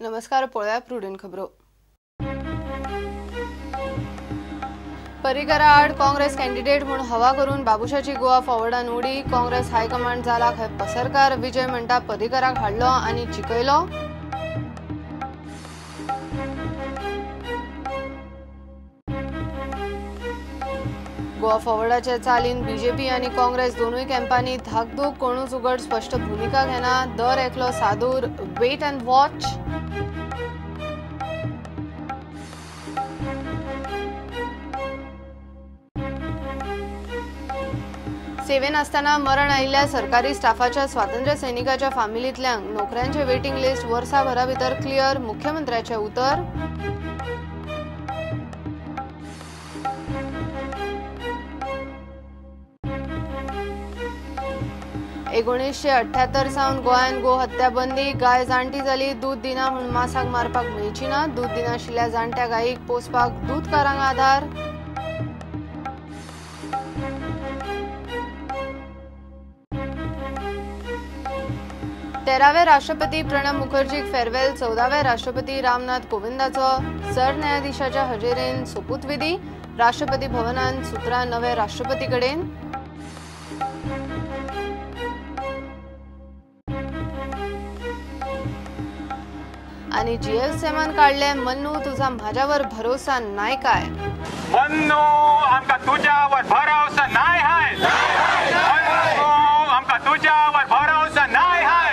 नमस्कार, पळोवया प्रुडंट खबरो. पर्रीकरा आड काँग्रेस कॅन्डिडेट म्हूण हवा करून बाबुशाची गोवा फॉरवर्डान उडी. काँग्रेस हायकमांड जाला खंय पसरकार. विजय म्हणटा पर्रीकराक हाडलो आनी जिखयलो. गोवा फॉरवर्डाच्या चालीन बीजेपी आनी काँग्रेस दोनूय कॅम्पांनी धाकधूक. कोणूच उगड स्पश्ट भुमिका घेना. दर एकलो सादूर. Wait and watch. सेवेन आसतना मरण आयिल्ल्या सरकारी स्टाफाच्या स्वातंत्र्य सैनिकाच्या फामिलींतल्यांक नोकऱ्यांचे वेटिंग लिस्ट वर्साभरा भितर क्लियर. मुख्यमंत्र्याचें उतर. एकोणीसशे 78 सावन गोंयांत गो हत्या बंदी. गाय जाणटी जाली, दूद दिना म्हूण मासाक मारपाक मेळची ना. दूद दिनाशिल्ल्या जाणट्या गायीक पोसपाक दूदकारांक आधार. तेरावे राष्ट्रपती प्रणब मुखर्जीक फेरवेल. 14वे राष्ट्रपती रामनाथ कोविंदाचो सरन्यायाधीशाच्या हजेरेन सोपूतविधी. राष्ट्रपती भवनान सुत्रां नवे राष्ट्रपती कडेन. आणि जीएसएमान काढले मन्नू तुझा माझ्यावर भरोसा नाही काय. मन्नू आमका तुझ्यावर भरोसा नाही हाय. मन्नू आमका तुझ्यावर भरोसा नाही हाय.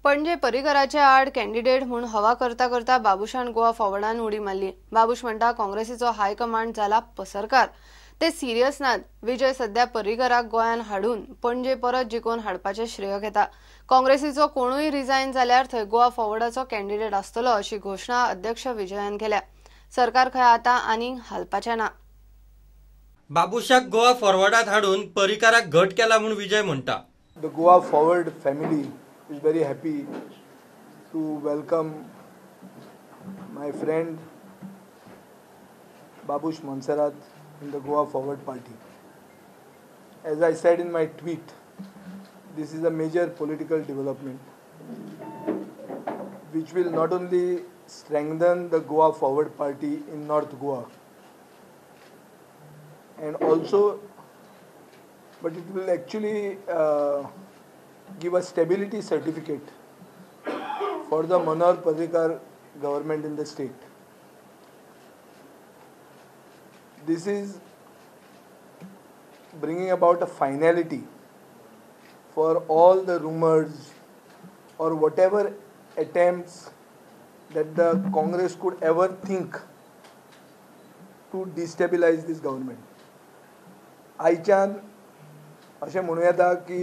पणजे पर्रीकराच्या आड कॅन्डिडेट म्हूण हवा करता करता बाबुशान गोवा फॉरवर्डान उडी मारली. बाबूश म्हणटा काँग्रेसीचो हायकमांड जाला पसरकार. ते सिरियस नात. विजय सध्या पर्रीकराक गोंयान हाडून पणजे परत जिखोवन हाडपाचें श्रेय घेता. काँग्रेसीचो कोणूय रिजायन जाल्यार थंय गोवा फॉरवर्डाचो कॅन्डिडेट आसतलो अशी घोशणा अध्यक्ष विजयान केल्या. सरकार खंय आतां आनीक हालपाचें ना. बाबुशाक गोवा फॉरवर्डात हाडून पर्रीकराक घट केला म्हूण विजय म्हणटा. The Goa Forward family is very happy to welcome my friend Babush Monserrate in the Goa Forward Party. As I said in my tweet, this is a major political development which will not only strengthen the Goa Forward Party in North Goa and also, but it will actually give a stability certificate for the Manohar Parrikar government in the state. This is bringing about a finality for all the rumors or whatever attempts that the Congress could ever think to destabilize this government. आयच्यान अशें म्हणूं येता की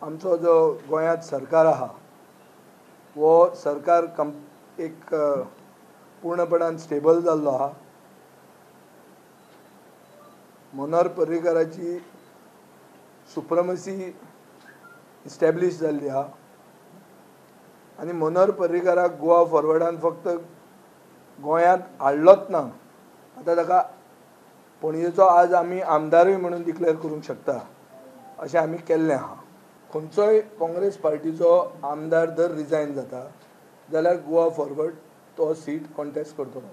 आमचो जो गोंयांत सरकार आहा हो सरकार एक पूर्णपणान स्टेबल जाल्लो आहा. मनोहर पर्रीकराची सुप्रमसी इस्टॅब्लिश जाल्ली आहा आनी मनोहर पर्रीकराक गोवा फॉरवर्डान फक्त गोंयांत हाडलोच ना, आतां ताका पणजेचो आज आमी आमदारूय म्हणून डिक्लेअर करूंक शकता अशें आमी केल्लें आहा. खंयचोय काँग्रेस पार्टीचो आमदार जर रिजायन जाता जाल्यार गोवा फॉरवर्ड तो सीट कॉन्टेस्ट करतलो.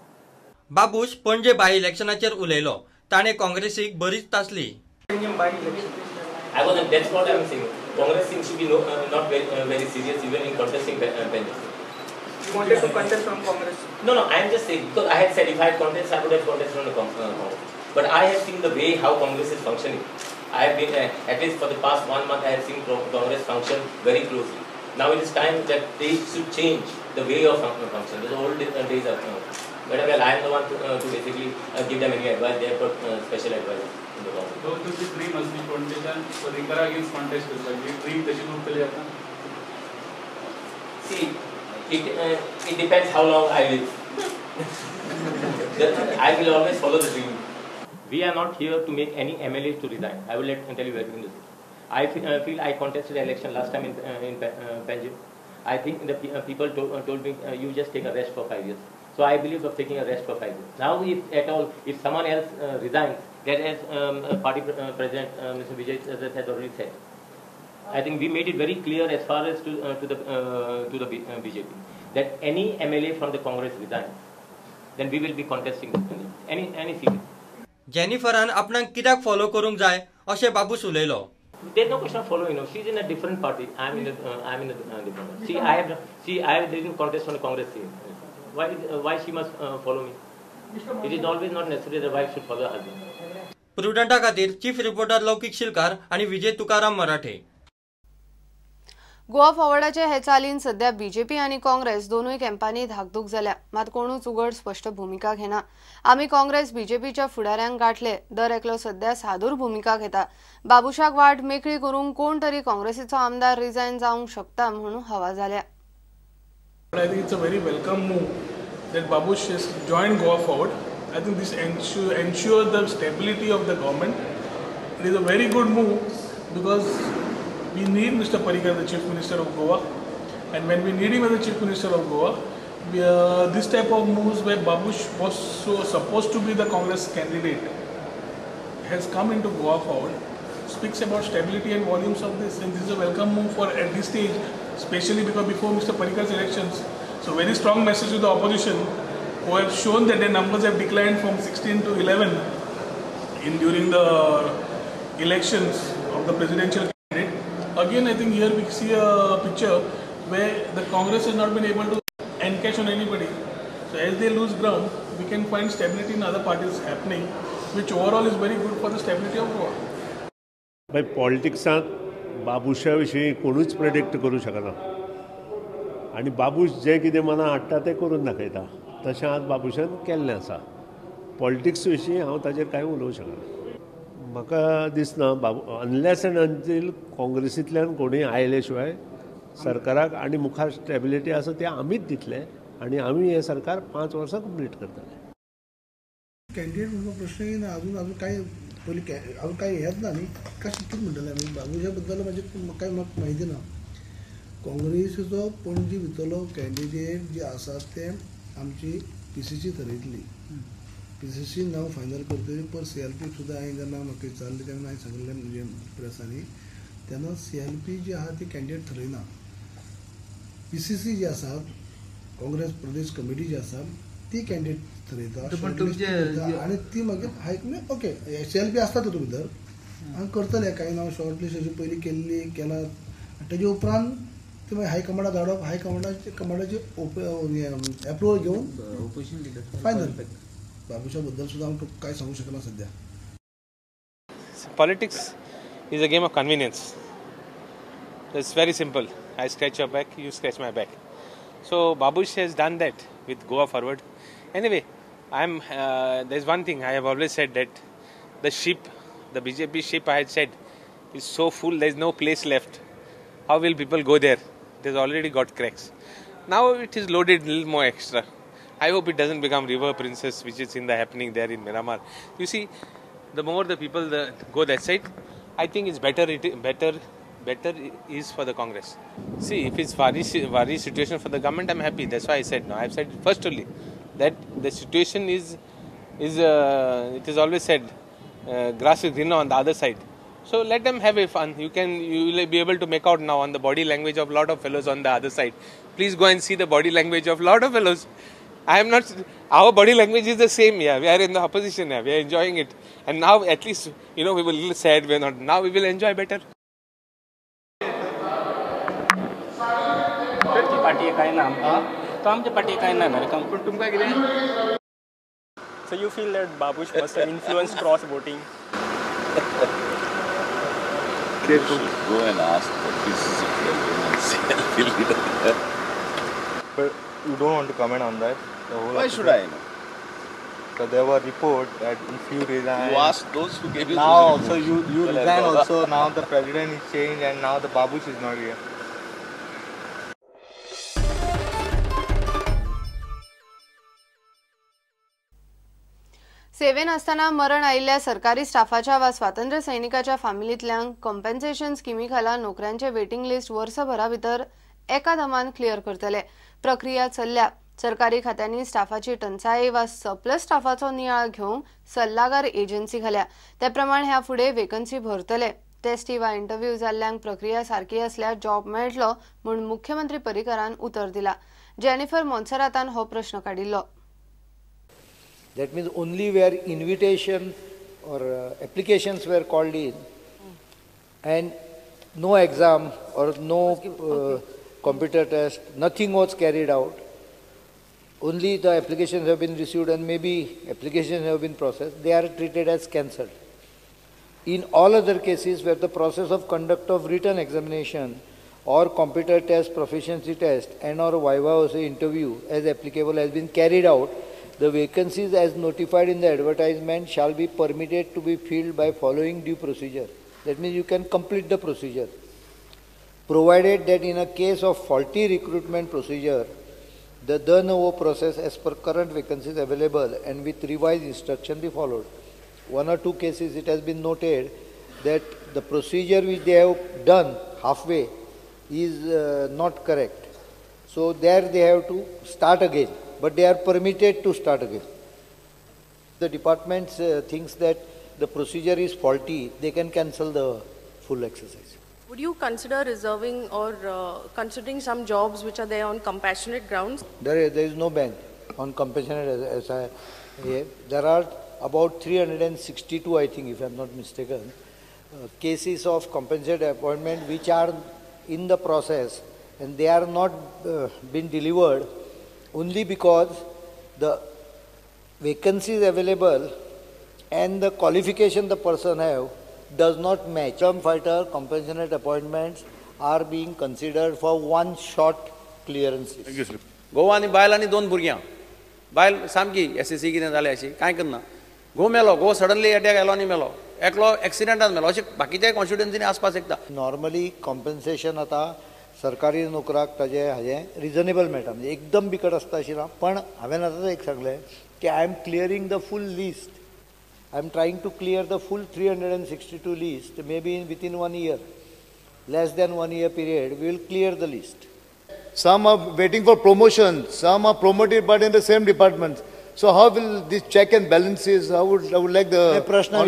बाबूश पणजे बाय इलेक्शनाचेर उलयलो. ताणें काँग्रेसीक बरीच तासली. I was, that's what I'm saying. Congress seems to be not very serious even in contesting Panjim. You wanted to contest from Congress? No, no, I am just saying because I had said if I had contested, I would have contested from the Congress. But I have seen the way how Congress is functioning. I have been, at least for the past 1 month, I have seen Congress function very closely. Now it is time that they should change the way of function. Those old days are. But well, I am the one to basically give them any advice. They have got special advice in the Congress. So, तुझी dream असली पणजेच्यान पर्रीकरा against contest करपाची dream तशी उरतली आतां? See, it depends how long I live. I will always follow the dream. We are not here to make any MLAs to resign. I will tell you everything this. I feel I contested election last time in Panjim. I think the people told me you just take a rest for 5 years. So I believe of taking a rest for 5 years. Now if at all, if someone else resigns, That as party president Mr. Vijay has already said, I think we made it very clear as far as to the BJP that any MLA from the Congress resigns, then we will be contesting any seat. जेनिफरान आपणाक कित्याक follow करूंक जाय अशें बाबूश उलयलो. There's no question of following. No, she's in a different party. I'm in a different party. See, I didn't contest on the Congress seat. Why she must follow me? It is always not necessary that wife should follow her husband. प्रुडंटा खातीर chief reporter लौकिक शिलकार आणि विजय तुकाराम मराठे. गोवा फॉरवर्डाचे हे चालीन सध्या BJP आनी काँग्रेस दोनूय कॅम्पांनी धाकधूक जाल्या. मात कोणूच उघड स्पश्ट भूमिका घेना. आमी काँग्रेस बीजेपीच्या फुडाऱ्यांक गाठले. दर एकलो सध्या सादूर भूमिका घेता. बाबुशाक वाट मेकळी करूंक कोण तरी काँग्रेसीचो आमदार रिजायन जावंक शकता म्हणून हवा जाल्या. I think it's a very welcome move that Babush has joined Goa Forward. I think this ensures the stability of the government. It is a very good move because we need Mr. Parrikar, the Chief Minister of Goa, and when we need him as the Chief Minister of Goa, this type of moves where Babush was so supposed to be the Congress candidate has come into Goa Forward, speaks about stability and volumes of this, and this is a welcome move for at this stage, especially because before Mr. Parrikar's elections, so very strong message to the opposition who have shown that their numbers have declined from 16 to 11 in during the elections of the presidential candidate. Again, I think here we see a picture where the Congress has not been able to encash on anybody. So as they lose ground, we can find stability in other parties happening, which overall is very good for the stability of Goa. By पॉलिटिक्सांत बाबुशा विशीं कोणूच predict करूं शकना आनी बाबूश जें कितें मनां हाडटा तें करून दाखयता. तशें आज बाबुशान केल्लें आसा. पॉलिटिक्स विशीं हांव ताजेर कांय उलोवंक शकना. म्हाका दिसना बाबू अनलेस एंड अनटील काँग्रेसींतल्यान कोणूय आयले शिवाय सरकाराक आनी मुखार स्टेबिलिटी आसा ती आमीच दितले आनी आमी हें सरकार 5 वर्सां कंप्लीट करतले. कॅन्डिडेट म्हणून प्रश्न येना. अजून अजून कांय पयलीं अजून कांय हेंच ना न्ही. कशें कितें म्हणटलें आमी बाबूशा बद्दल म्हाजी कांय म्हाका म्हायती ना. काँग्रेसीचो पणजी भितरलो कॅन्डिडेट जे आसा ते आमची PCC थरयतली. PCC नांव फायनल करतली पर CLP सुद्दां हांवें जेन्ना म्हाका विचारलें तेन्ना हांवें सांगिल्लें म्हणजे प्रेसांनी तेन्ना CLP जी आहा ती कॅन्डिडेट थरयना. PCC जी आसा काँग्रेस प्रदेश कमिटी जी आसा ती कॅन्डिडेट थरयता आनी ती मागीर हायकमांड ओके CLP आसता तितूंत भितर आनी करतले कांय नांव शॉर्ट लिस्ट अशी पयलीं केल्ली केला तेजे उपरांत ती मागीर हायकमांडा धाडप, हायकमांडाची कमांडाची एप्रुवल घेवन फायनल. बाबूशा बद्दल सुद्दां हांव कांय सांगू शकना सध्या. Politics is a game of convenience. It's very simple. I scratch your back, you scratch my back. So Babush has done that with Goa Forward. Anyway, there's one thing I have always said, that the ship, the BJP ship I had said, is so full, there's no place left. How will people go there? It has already got cracks. Now it is loaded a little more extra. I hope it doesn't become River Princess, which is in the happening there in Miramar. You see, the more the people go that side, I think it's better. Better is for the Congress. See, if it's very situation for the government, I'm happy. That's why I said no. I've said first only that the situation is it is always said, grass is greener on the other side. So let them have a fun. You will be able to make out now on the body language of lot of fellows on the other side. Please go and see the body language of lot of fellows. I am not. Our body language is the same. Yeah, we are in the opposition. Yeah, we are enjoying it. And now at least, you know, we were a little sad. We are not. Now we will enjoy better. Party काय ना तो आमच्या party काय ना पण तुमकां कितें. So you feel that Babush must have influenced cross voting? You should go and ask the PCC president and CLP leader. But you don't want to comment on that? Why should I know? So there were reports that if you resign... You ask those who gave you now those also you resign also, now the president is changed and now the Babush is not here. Seven आसतना मरण आयिल्ल्या सरकारी स्टाफाच्या वा स्वातंत्र्य सैनिकाच्या फामिलींतल्यांक compensation स्किमी खाला नोकऱ्यांचे waiting list वर्सभरा भितर एका दमान क्लियर करतले. प्रक्रिया चल्ल्या. सरकारी खात्यांनी स्टाफाची टंचाई वा सरप्लस स्टाफाचो नियाळ घेवंक सल्लागार एजन्सी घाल्या. ते प्रमाण ह्या फुडें वेकन्सी भरतले. टेस्टी वा इंटरव्यू जाल्ल्यांक प्रक्रिया सारकी असल्यार जॉब मेळटलो म्हूण मुख्यमंत्री पर्रीकरान उतर दिला. जेनिफर मोन्सेरातान हो प्रश्न काडिल्लो. That means only where invitation or applications were called in and no exam or no computer test, nothing was carried out. Only the applications have been received and maybe applications have been processed, they are treated as cancelled. In all other cases where the process of conduct of written examination or computer test, proficiency test and or viva or interview as applicable has been carried out, the vacancies as notified in the advertisement shall be permitted to be filled by following due procedure. That means you can complete the procedure. Provided that in a case of faulty recruitment procedure, the de novo process as per current vacancies available and with revised instruction be followed. One or two cases it has been noted that the procedure which they have done halfway is not correct. So there they have to start again, but they are permitted to start again. The department thinks that the procedure is faulty, they can cancel the full exercise. Would you consider reserving or considering some jobs which are there on compassionate grounds? There is no ban on compassionate as I, there are about 362, I think, if I am not mistaken, cases of compassionate appointment which are in the process and they are not been delivered only because the vacancies available and the qualification the person have does not match. Term fighter compassionate appointments are being considered for one shot clearances. Thank you, sir. Goa आनी बायल आनी दोन भुरग्यां, बायल सामकी S S C कितें जालें अशी कांय करना. घोव मेलो, घोव सडनली एटॅक आयलो आनी मेलो, एकलो एक्सिडंटान मेलो, अशें बाकीच्या कॉन्स्टिट्युएन्सीनी आसपाक शकता. नॉर्मली कॉम्पन्सेशन आतां सरकारी नोकराक ताजें हाजें रिजनेबल मेळटा, म्हणजे एकदम बिकट आसता अशें ना. पण हांवें आतां एक सांगलें की I am clearing the full list. I am trying to clear the full 362 list, maybe within 1 year, less than 1 year period, we will clear the list. Some are waiting for promotion, some are promoted but in the same department. So how will this check and balances, I would like the... Prashna,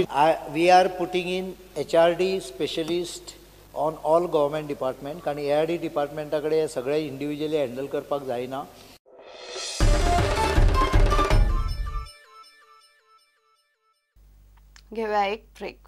we are putting in HRD specialist on all government department, कारण ARD department कडे सगळे individually handle करपाक जायना. घेऊया एक break.